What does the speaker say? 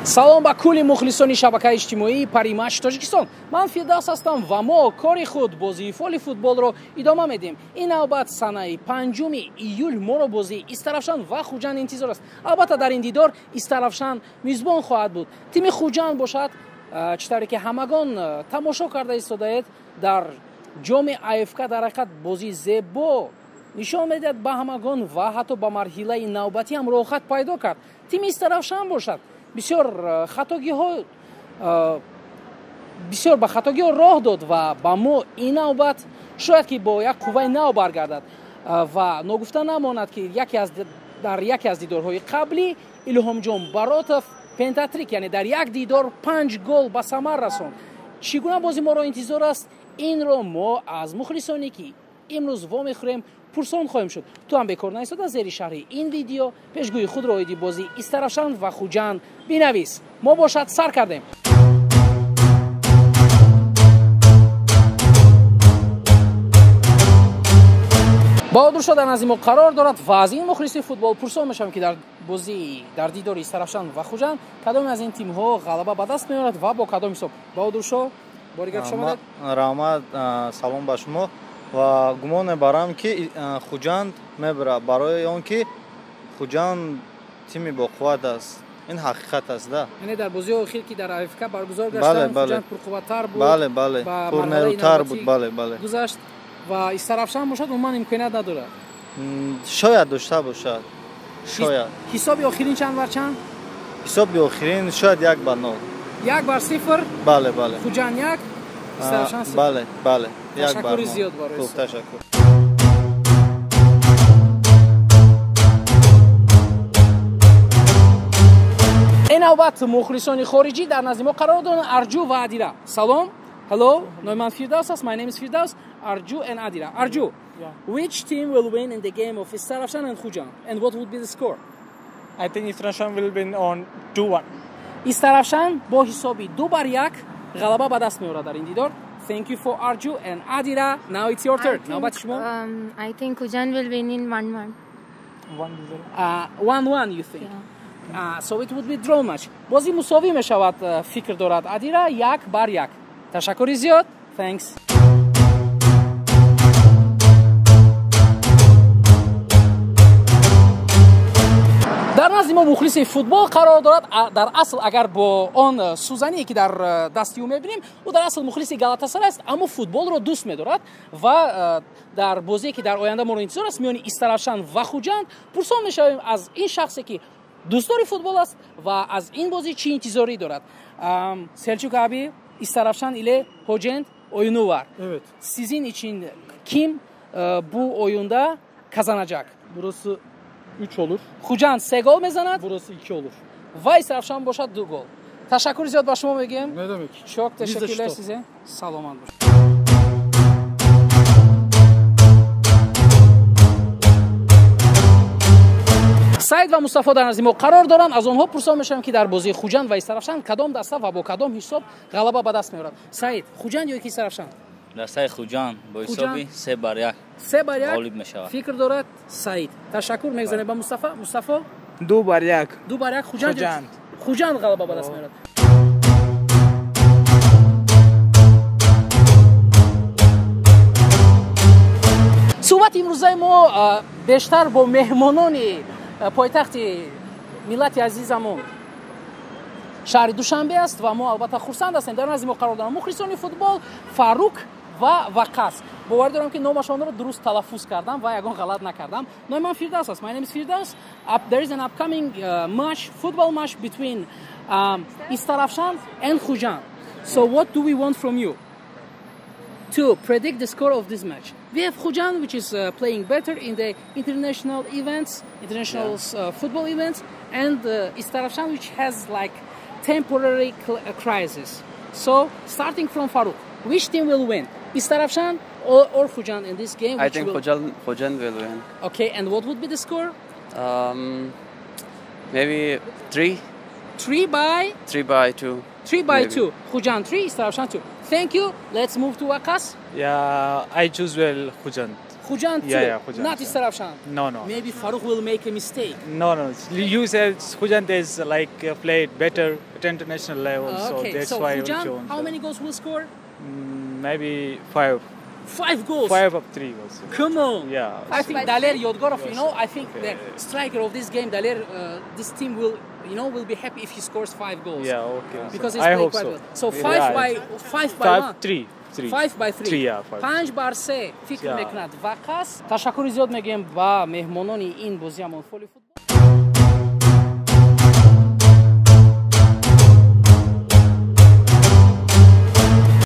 Салом ба кулли мухлисони шабакаи иҷтимоии Париматч Тоҷикистон. Ман Фирдавс ҳастам ва мо кори худ бозии фоли футболро идома медиҳем. Ин навбат санаи 5 июл моро бозии Истаравшан ва Хуҷанд интизор аст. Албатта дар ин дидор Истаравшан мизбон хоҳад буд. Тими Хуҷанд бошад, чӣ тавре ки ҳамагон тамошо карда истодаед, дар ҷоми АФК дар ҳақиқат бозии зебо нишон медиҳад ба ҳамагон ва ҳатто ба марҳилаи навбатӣ ҳам роҳхат пайдо кард. Тими Истаравшан бошад бисёр хатогиҳо бисёр ба хатогиҳо роҳ дод ва ба мо ин навбат шояд ки бо як қувваи нав баргардад ва ногуфта намонад ки дар яке аз дидорҳои қаблӣ Илҳомҷон Баротов пентатрик, яъне дар як дидор 5 гол ба самар расонд. Чӣ гуна бози моро интизор аст, инро мо аз мухлисоне ки имрӯз вомехӯрем пурсон хоҳем шуд. Ту ҳам бекор наистода зери шарҳи ин видео пешгӯи худро оиди бозии Истаравшан ва Хуҷанд бинавис. Мо бошад сар кардем. Баҳодуршо дар назди мо қарор дорад ва аз ин мухлиси футбол пурсон мешавем ки дар бозии дар дидори Истаравшан ва Хуҷанд кадоме аз ин тимҳо ғалаба ба даст меорад ва бо кадом ҳисоб. Баҳодуршо, бори гап шумо. Раҳмат, салом ба шумо. Ва гумон мебарам ки Хуҷанд мебарад, барои он ки Хуҷанд тими боқувват аст. Ин ҳақиқат аст, да. Яъне дар бозиҳои охир ки дар АФК баргузор гаштанд, Хуҷанд пурқувваттар буд. Бале, бале, пурнерӯтар буд, бале, бале. Гузашт ва Истаравшан бошад умуман имконият надорад. Шояд дошта бошад. Шояд. Ҳисоби охирин чанд бар чанд? Ҳисоби охирин шояд 1-0. 1-0? Бале, бале. Хуҷанд 1, Истаравшан 0. Бале, бале. Ташаккури зиёд барои хуб, ташаккур. Ин навбат мухлисони хориҷӣ дар назди мо қарор доранд. Арҷу ва Адира. Салом. Hello, номи ман Фирдавс аст. My name is Firdaus. Arju and Adira. Arju, which team will win in the game of Istaravshan and Khujand? And what would be the score? I think Istaravshan will win on 2-1. Istaravshan бо ҳисоби 2-1 ғалаба ба даст меорад дар ин дидор. Thank you for Arju and Adira. Now it's your turn. Навбати шумо. I think Khujand will win in 1-1. 1-0. 1-1 you think? Yeah. So it would be draw match. Бозӣ мусовӣ мешавад, фикр дорад Адира, 1-1. Ташаккури зиёд. Thanks. Дар назди мо мухлиси футбол қарор дорад. Дар асл агар бо он сӯзание ки дар дасти ӯ мебинем, ӯ дар асл мухлиси Галатасарай аст, аммо футболро дӯст медорад ва дар бозие ки дар оянда моро интизор аст миёни Истаравшан ва Хуҷанд пурсон мешавем аз ин шахсе ки дӯстдори футбол аст ва аз ин бозӣ чӣ интизорӣ дорад. Selçuk abi, Istaravşan ile Hocend oyunu var. Evet. Sizin için kim bu oyunda kazanacak? Burası 3 olur. Хуҷанд 3 gol mezanад. Burası 2 olur. Ва Истаравшан бошад 2 gol. Ташаккури зиёд ба шумо мегӯем. Ne demek? Çok teşekkürler size. Саломат бошед. Саид ва Мустафо дар назди мо қарор доранд. Аз онҳо пурсон мешавем ки дар бозии Хуҷанд ва Истаравшан кадом даста ва бо кадом ҳисоб ғалаба ба даст меорад. Саид, Хуҷанд ё ки Истаравшан? Дастаи Хуҷанд бо ҳисоби 3-1. 3-1 ғолиб мешавад. Фикр дорад Саид. Ташаккур мегзанем ба Мустафо. Мустафо? 2-1. 2-1 Хуҷанд. Хуҷанд ғалаба ба даст меорад. Суҳбати имрӯзаи мо бештар бо меҳмонони пойтахти миллати азизамон шаҳри Душанбе аст ва мо албатта хурсанд ҳастем. Дар назди мо қарор доранд мухлисони футбол Фарук ва Ваққас. Боварӣ дорам ки номашонро дуруст талаффуз кардам ва ягон ғалат накардам. Номи ман Фирдавс аст. My name is Firdaus. There is an upcoming match, football match between Istaravshan and Khujand. So what do we want from you? To predict the score of this match. We have Khujand, which is playing better in the international events, international football events, and Istaravshan, which has like temporary crisis. So, starting from Farooq, which team will win? Istaravshan or Khujand in this game? I think Khujand will win. Okay, and what would be the score? Maybe 3. 3 by? 3 by 2. 3 by maybe. 2. Khujand 3, Istaravshan 2. Thank you. Let's move to Waqas. Yeah, I choose well Khujand. Хуҷанд 2. Yeah, Khujand. Not Istaravshan. No. Maybe Farooq will make a mistake. No. You said Khujand is like played better at international level, so Okay, that's so why we Khujand, chose. how many goals will score? Maybe 5. 5 goals. 5 of 3 goals. Come on. Yeah. I think Daler Yodgorov, you know, I think Okay. the striker of this game, Daler, this team will, you know, will be happy if he scores 5 goals. Yeah, okay. Because he's I played hope quite so. well. So 5 Yeah. by 5 by 5 1. 3. 3. 5 by 3. 3, yeah, 5. 5 бар 3 фикр Yeah. мекунад Ваққас. Ташаккури зиёд мегӯем ба меҳмонони ин бозиамон, фоли футбол.